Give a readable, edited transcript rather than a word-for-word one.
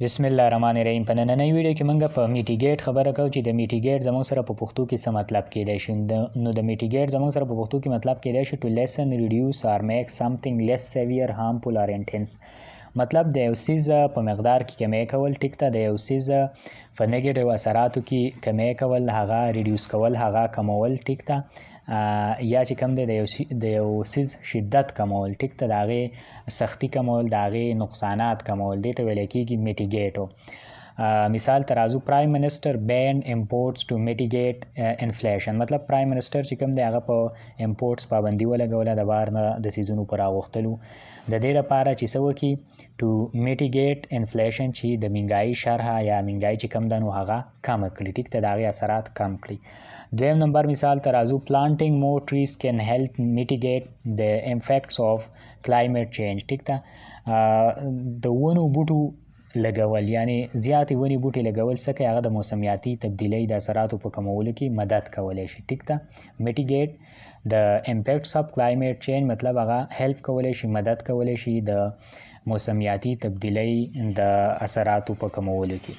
بسم الله الرحمن الرحیم. په نننۍ ویډیو کې موږ په mitigate خبره کوو چې د mitigate زموږ سره په پښتو کې څه مطلب کېدای شي. نو د mitigate زموږ سره په پښتو کې مطلب کېدای شي to lessen, reduce or make something less severe, harmful or intense. مطلب د یو څیز په مقدار کې کمی کول، ټیک ته، د یو څیز په negative اثراتو کې کمی کول، هغه reduce کول، هغه کمول، ټیک ته، یا چې کم دی د یو څیز شدت کمول، ټیک ته، د هغې سختی کمول، د هغې نقصانات کمول، دې ته ویل کېږي mitigate. مثال ته راځو، Prime Minister banned imports to mitigate inflation. مطلب Prime Minister چې کوم دی، هغه په imports پابندي ولګوله د بار نه د څیزونو پر راغوښتلو، د دې لپاره چې څه وکړي؟ To mitigate inflation، چې د مهنګایي شرح یا مهنګایي چې کم ده نو هغه کمه کړي، ټیک ته، د هغې اثرات کم کړي. دویم نمبر مثال ته راځو، planting more trees can help mitigate the impacts of climate change. ټیک ته، د ونو بوټو لګول، یعنی زیاتې ونې بوټي لګول څه کوي؟ هغه د موسمیاتي تبدیلۍ د اثراتو په کمولو کې مدد کولی شي. ټیک ته، mitigate the impacts of climate change مطلب هغه help کولی شي، مدد کولی شي د موسمیاتي تبدیلۍ د اثراتو په کمولو کې.